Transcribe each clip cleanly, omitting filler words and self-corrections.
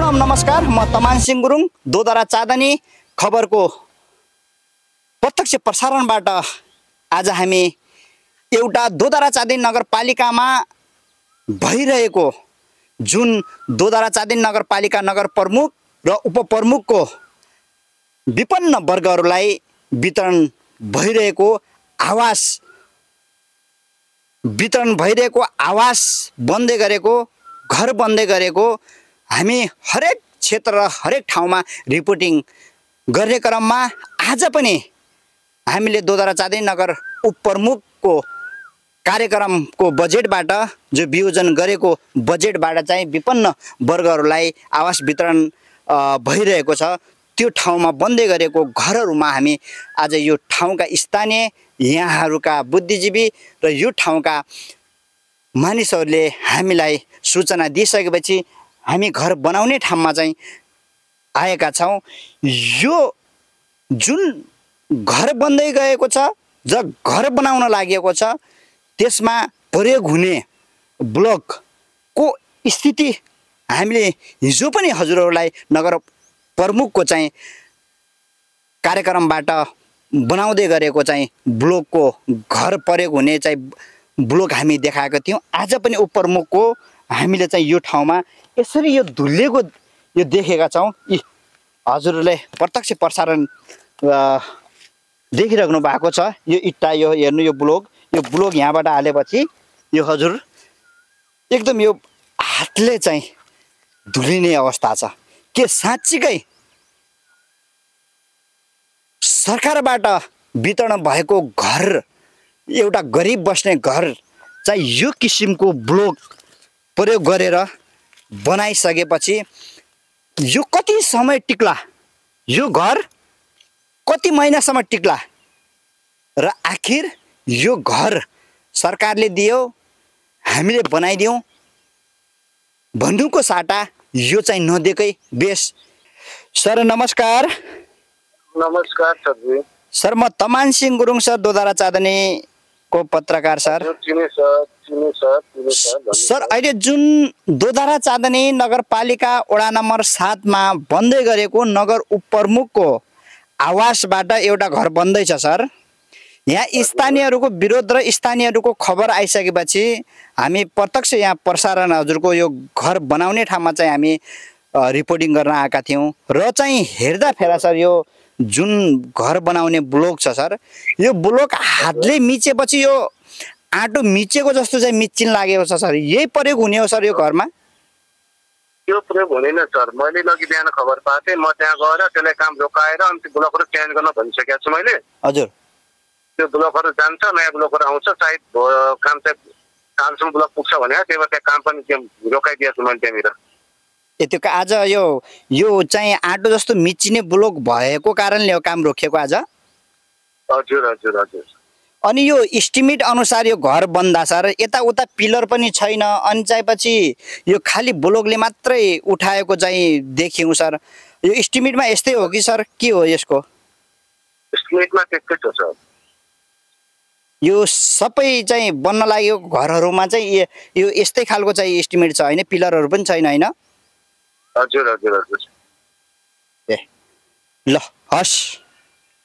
सलाम नमस्कार, म तमान सिंह गुरुङ दोदरा चाँदनी खबरको प्रत्यक्ष प्रसारणबाट आज हामी एउटा दोदरा चाँदनी नगरपालिकामा भइरहेको जुन दोदरा चाँदनी नगरपालिका नगर प्रमुख र उपप्रमुखको विपन्न वर्गहरूलाई वितरण भइरहेको आवास बन्दै गरेको, घर बन्दै गरेको हामी हरेक क्षेत्र र हरेक ठाउँमा रिपोर्टिङ गर्ने क्रममा आज पनि हामीले दोदरा चाँदनी नगर उपप्रमुखको कार्यक्रमको बजेटबाट जो वियोजन गरेको बजेटबाट चाहिँ विपन्न वर्गहरूलाई आवास वितरण भइरहेको छ। त्यो ठाउँमा बन्दै गरेको घरहरूमा हामी आज यो ठाउँका स्थानीय यहाँहरूका बुद्धिजीवी र यो ठाउँका मानिसहरूले हामीलाई सूचना दिइसकेपछि हामी घर बनाउने ठाउँमा चाहिँ आएका छौँ। यो जुन घर बन्दै गएको छ, ज घर बनाउन लागेको छ, त्यसमा प्रयोग हुने ब्लकको स्थिति हामीले हिजो पनि हजुरहरूलाई नगर प्रमुखको चाहिँ कार्यक्रमबाट बनाउँदै गरेको चाहिँ ब्लकको घर प्रयोग हुने चाहिँ ब्लक हामी देखाएको थियौँ। आज पनि उपप्रमुखको हामीले चाहिँ यो ठाउँमा यसरी यो धुलेको यो देखेका छौँ। हजुरहरूले प्रत्यक्ष प्रसारण देखिराख्नु भएको छ। यो इट्टा यो हेर्नु, यो ब्लक यहाँबाट हालेपछि यो हजुर एकदम यो हातले चाहिँ धुलिने अवस्था छ। के साँच्चीकै सरकारबाट वितरण भएको घर, एउटा गरिब बस्ने घर चाहिँ यो किसिमको ब्लक प्रयोग गरेर बनाइसकेपछि यो कति समय टिक्ला, यो घर कति महिनासम्म टिक्ला र आखिर यो घर सरकारले दियो, हामीले बनाइदियौँ भन्नुको साटा यो चाहिँ नदिएकै बेस। सर नमस्कार। नमस्कार सरजी। सर म तमान सिंह गुरुङ सर, दोदरा चाँदनीको पत्रकार सर। सर अहिले जुन दोदरा चाँदनी नगरपालिका वडा नम्बर 7 मा बन्दै गरेको नगर उपप्रमुखको आवासबाट एउटा घर बन्दैछ सर। यहाँ स्थानीयहरूको विरोध र स्थानीयहरूको खबर आइसकेपछि हामी प्रत्यक्ष यहाँ प्रसारण हजुरको यो घर बनाउने ठाउँमा चाहिँ हामी रिपोर्टिङ गर्न आएका थियौँ र चाहिँ हेर्दा फेरा सर यो जुन घर बनाउने ब्लक छ सर, यो ब्लक हातले मिचेपछि यो आँटो मिचेको जस्तो चाहिँ मिचिन लागेको छ सर। यही प्रयोग हुने हो सर यो घरमा? यो प्रयोग हुँदैन सर। मैले लगी बिहान खबर पाएको थिएँ, म त्यहाँ गएर त्यसलाई काम रोकाएर अनि त्यो ब्लकहरू चेन्ज गर्न भनिसकेको छु मैले। हजुर, त्यो ब्लकहरू जान्छ, नयाँ ब्लकहरू आउँछ, सायद काम चाहिँ कालसम्म ब्लक पुग्छ भने त्यही भएर काम पनि रोकाइदिएको छु मैले त्यहाँनिर। त्यो आज यो चाहिँ आँटो जस्तो मिचिने ब्लक भएको कारणले हो काम रोकिएको आज? हजुर हजुर हजुर। अनि यो इस्टिमेट अनुसार यो घर बन्दा सर यताउता पिलर पनि छैन, अनि चाहिँ पछि यो खाली ब्लकले मात्रै उठाएको चाहिँ देख्यौँ सर। यो इस्टिमेटमा यस्तै हो कि सर, के हो यसको? इस्टिमेटमा त्यस्तै छ सर। यो सबै चाहिँ बन्न लागेको घरहरूमा चाहिँ यो यस्तै खालको चाहिँ इस्टिमेट छ होइन? पिलरहरू पनि छैन होइन? हजुर हजुर हजुर। ए ल हस्,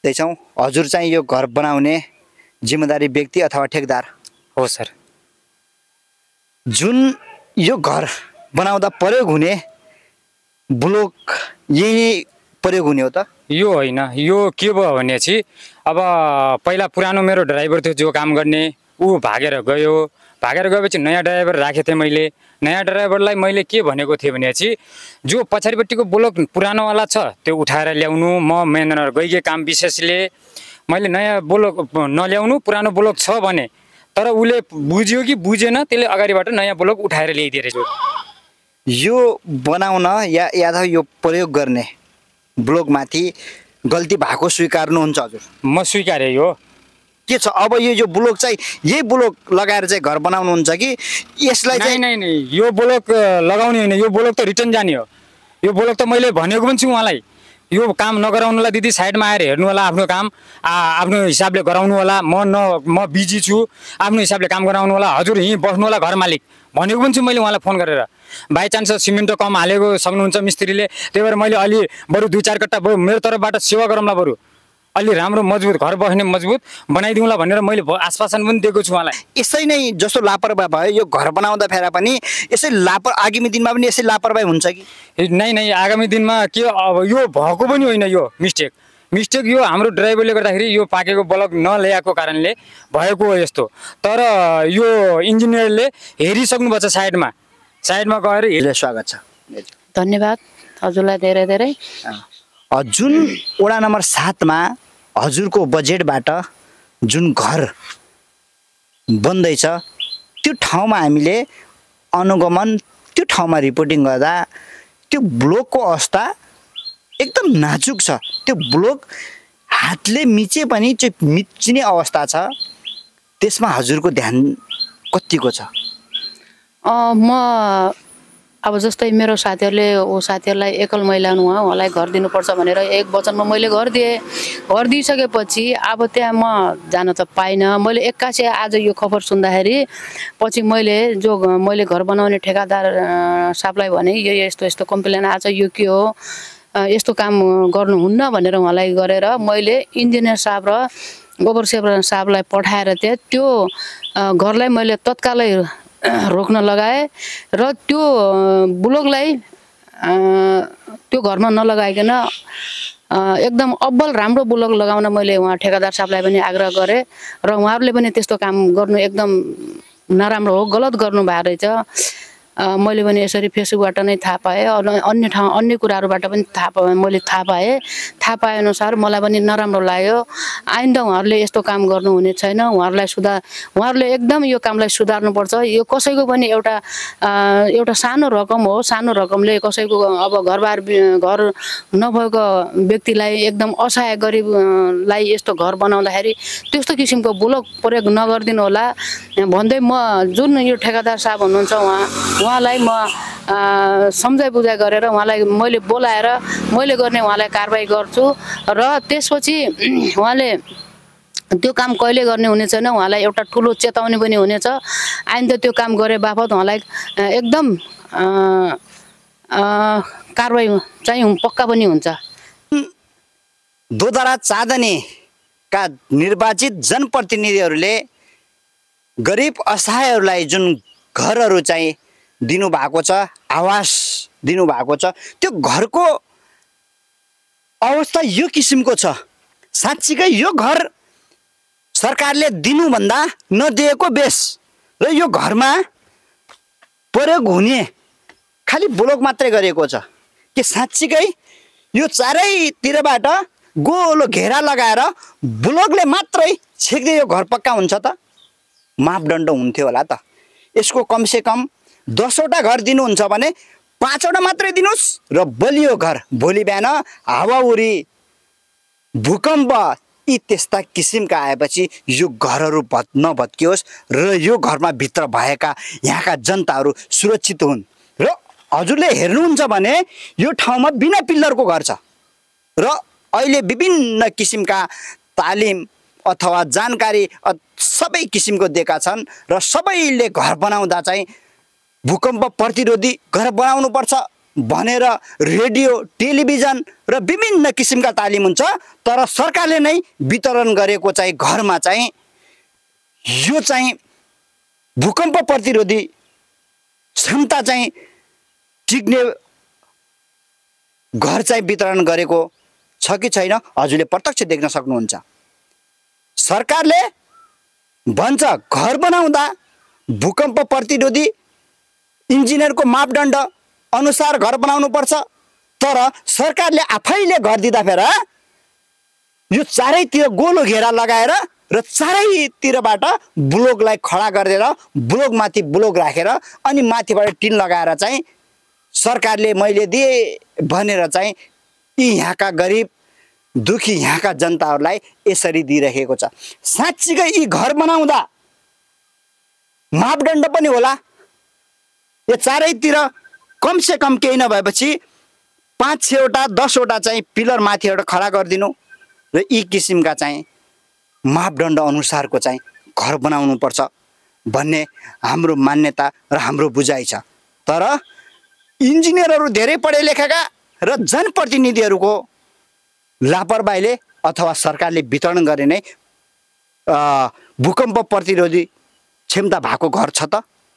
त्यही छौँ। हजुर चाहिँ यो घर बनाउने जिम्मेदारी व्यक्ति अथवा ठेकदार हो सर। जुन यो घर बनाउँदा प्रयोग हुने ब्लक यही प्रयोग हुने हो त? यो होइन, यो के भयो भने चाहिँ अब पहिला पुरानो मेरो ड्राइभर थियो जो काम गर्ने, ऊ भागेर गएपछि नयाँ ड्राइभर राखेको थिएँ मैले। नयाँ ड्राइभरलाई मैले के भनेको थिएँ भने चाहिँ जो पछाडिपट्टिको ब्लक पुरानोवाला छ त्यो उठाएर ल्याउनु, म मेन गइके काम विशेषले मैले नयाँ ब्लक नल्याउनु, पुरानो ब्लक छ भने। तर उसले बुझ्यो कि बुझेन, त्यसले अगाडिबाट नयाँ ब्लक उठाएर ल्याइदिए रहेछ। यो बनाउन या यो प्रयोग गर्ने ब्लकमाथि गल्ती भएको स्वीकार्नुहुन्छ हजुर? म स्वीकारेँ। यो के छ अब यो ब्लक चाहिँ यही ब्लक लगाएर चाहिँ घर बनाउनुहुन्छ कि यसलाई चाहिँ? नहीं, यो ब्लक लगाउने होइन, यो ब्लक त रिटर्न जाने हो। यो ब्लक त मैले भनेको पनि छु उहाँलाई, यो काम नगराउनुलाई दिदी साइडमा आएर हेर्नु होला, आफ्नो काम आफ्नो हिसाबले गराउनु होला, म बिजी छु, आफ्नो हिसाबले काम गराउनु होला, हजुर यहीँ बस्नु होला घर मालिक भनेको पनि छु मैले उहाँलाई फोन गरेर। बाई चान्स सिमेन्ट कम हालेको सक्नुहुन्छ मिस्त्रीले, त्यही भएर मैले अलि बरु 2-4 कट्टा मेरो तर्फबाट सेवा गरौँला, बरु अलि राम्रो मजबुत घर बस्ने मजबुत बनाइदिउँला भनेर मैले आश्वासन पनि दिएको छु उहाँलाई। यसै नै जस्तो लापरवाही भयो यो घर बनाउँदा फेरि पनि यसै आगामी दिनमा पनि यसै लापरवाही हुन्छ कि? नै आगामी दिनमा के अब यो भएको पनि होइन, यो मिस्टेक यो हाम्रो ड्राइभरले गर्दाखेरि यो पाकेको ब्लक नल्याएको कारणले भएको हो यस्तो। तर यो इन्जिनियरले हेरिसक्नुपर्छ साइडमा गएर। स्वागत छ, धन्यवाद हजुरलाई धेरै धेरै। जुन वडा नम्बर 7 मा हजुरको बजेटबाट जुन घर बन्दैछ त्यो ठाउँमा हामीले अनुगमन त्यो ठाउँमा रिपोर्टिङ गर्दा त्यो ब्लकको अवस्था एकदम नाजुक छ। त्यो ब्लक हातले मिचे पनि चाहिँ मिच्ने अवस्था छ, त्यसमा हजुरको ध्यान कतिको छ? म अब जस्तै मेरो साथीहरूलाई एकल महिला उहाँलाई घर दिनुपर्छ भनेर एक वचनमा मैले घर दिइसकेपछि अब त्यहाँ म जान त पाइनँ। मैले एक्कासी आज यो खबर सुन्दाखेरि पछि मैले घर बनाउने ठेकादार साहबलाई भने यो यस्तो कम्प्लेन आज यो के हो, यस्तो काम गर्नुहुन्न भनेर उहाँलाई गरेर मैले इन्जिनियर साहब र गोबर साहबलाई पठाएर त्यो घरलाई मैले तत्कालै रोक्न लगाए र त्यो ब्लकलाई त्यो घरमा नलगाइकन एकदम अब्बल राम्रो ब्लक लगाउन मैले उहाँ ठेकादार साहबलाई पनि आग्रह गरेँ र उहाँहरूले पनि त्यस्तो काम गर्नु एकदम नराम्रो हो, गलत गर्नु भएको रहेछ। मैले पनि यसरी फेसबुकबाट नै थाहा पाएँ, अन्य कुराहरूबाट पनि मैले थाहा पाएँ अनुसार मलाई पनि नराम्रो लाग्यो। आइन्दा उहाँहरूले यस्तो काम गर्नुहुने छैन, उहाँहरूले एकदम यो कामलाई सुधार्नुपर्छ। यो कसैको पनि एउटा सानो रकम हो, सानो रकमले कसैको अब घर नभएको व्यक्तिलाई एकदम असहाय गरिबलाई यस्तो घर बनाउँदाखेरि त्यस्तो किसिमको ब्लक प्रयोग नगरिदिनु होला भन्दै म जुन यो ठेकादार साहब हुनुहुन्छ उहाँलाई म सम्झाइ बुझाइ गरेर उहाँलाई मैले बोलाएर मैले गर्ने उहाँलाई कारबाही गर्छु र त्यसपछि उहाँले त्यो काम कहिले गर्ने हुने छैन। उहाँलाई एउटा ठुलो चेतावनी पनि हुनेछ, आइन्दा त्यो काम गरे बापत उहाँलाई एकदम कारबाही चाहिँ पक्का पनि हुन्छ। दोदरा चाँदनीका निर्वाचित जनप्रतिनिधिहरूले गरिब असहायहरूलाई जुन घरहरू चाहिँ दिनुभएको छ, आवास दिनुभएको छ, त्यो घरको अवस्था यो किसिमको छ। साँच्चीकै यो घर सरकारले दिनुभन्दा नदिएको बेस र यो घरमा प्रयोग हुने खालि ब्लक मात्रै गरेको छ कि साँच्चीकै यो चारैतिरबाट गोलो घेरा लगाएर ब्लकले मात्रै छेक्दै यो घर पक्का हुन्छ त? मापदण्ड हुन्थ्यो होला त। यसको कमसेकम 10वटा घर दिनुहुन्छ भने 5वटा मात्रै दिनुहोस् र बलियो घर। भोलि बिहान हावाहुरी भूकम्प यी त्यस्ता किसिमका आएपछि यो घरहरू नभत्कियोस् र यो घरमा भित्र भएका यहाँका जनताहरू सुरक्षित हुन्। र हजुरले हेर्नुहुन्छ भने यो ठाउँमा बिना पिल्लरको घर छ र अहिले विभिन्न किसिमका तालिम अथवा जानकारी सबै किसिमको दिएका छन् र सबैले घर बनाउँदा चाहिँ भूकम्प प्रतिरोधी घर बनाउनुपर्छ भनेर रेडियो टेलिभिजन र विभिन्न किसिमका तालिम हुन्छ। तर सरकारले नै वितरण गरेको चाहिँ घरमा चाहिँ यो चाहिँ भूकम्प प्रतिरोधी क्षमता चाहिँ टिक्ने घर चाहिँ वितरण गरेको छ कि छैन हजुरले प्रत्यक्ष देख्न सक्नुहुन्छ। सरकारले भन्छ घर बनाउँदा भूकम्प प्रतिरोधी इन्जिनियरको मापदण्ड अनुसार घर बनाउनुपर्छ, तर सरकारले आफैले घर दिँदा फेरि यो चारैतिर गोलो घेरा लगाएर र चारैतिरबाट ब्लकलाई खडा गरेर ब्लकमाथि ब्लक राखेर अनि माथिबाट टिन लगाएर चाहिँ सरकारले मैले दिए भनेर चाहिँ यी यहाँका गरिब दुखी यहाँका जनताहरूलाई यसरी दिइरहेको छ। साँच्चीकै यी घर बनाउँदा मापदण्ड पनि होला। यो चारैतिर कमसे कम केही नभएपछि 5-6वटा 10वटा चाहिँ पिलर माथिबाट खडा गरिदिनु र यी किसिमका चाहिँ मापदण्ड अनुसारको चाहिँ घर बनाउनुपर्छ भन्ने हाम्रो मान्यता र हाम्रो बुझाइ छ। तर इन्जिनियरहरू धेरै पढे लेखेका र जनप्रतिनिधिहरूको लापरवाहीले अथवा सरकारले वितरण गरे नै भूकम्प प्रतिरोधी क्षमता भएको घर छ त?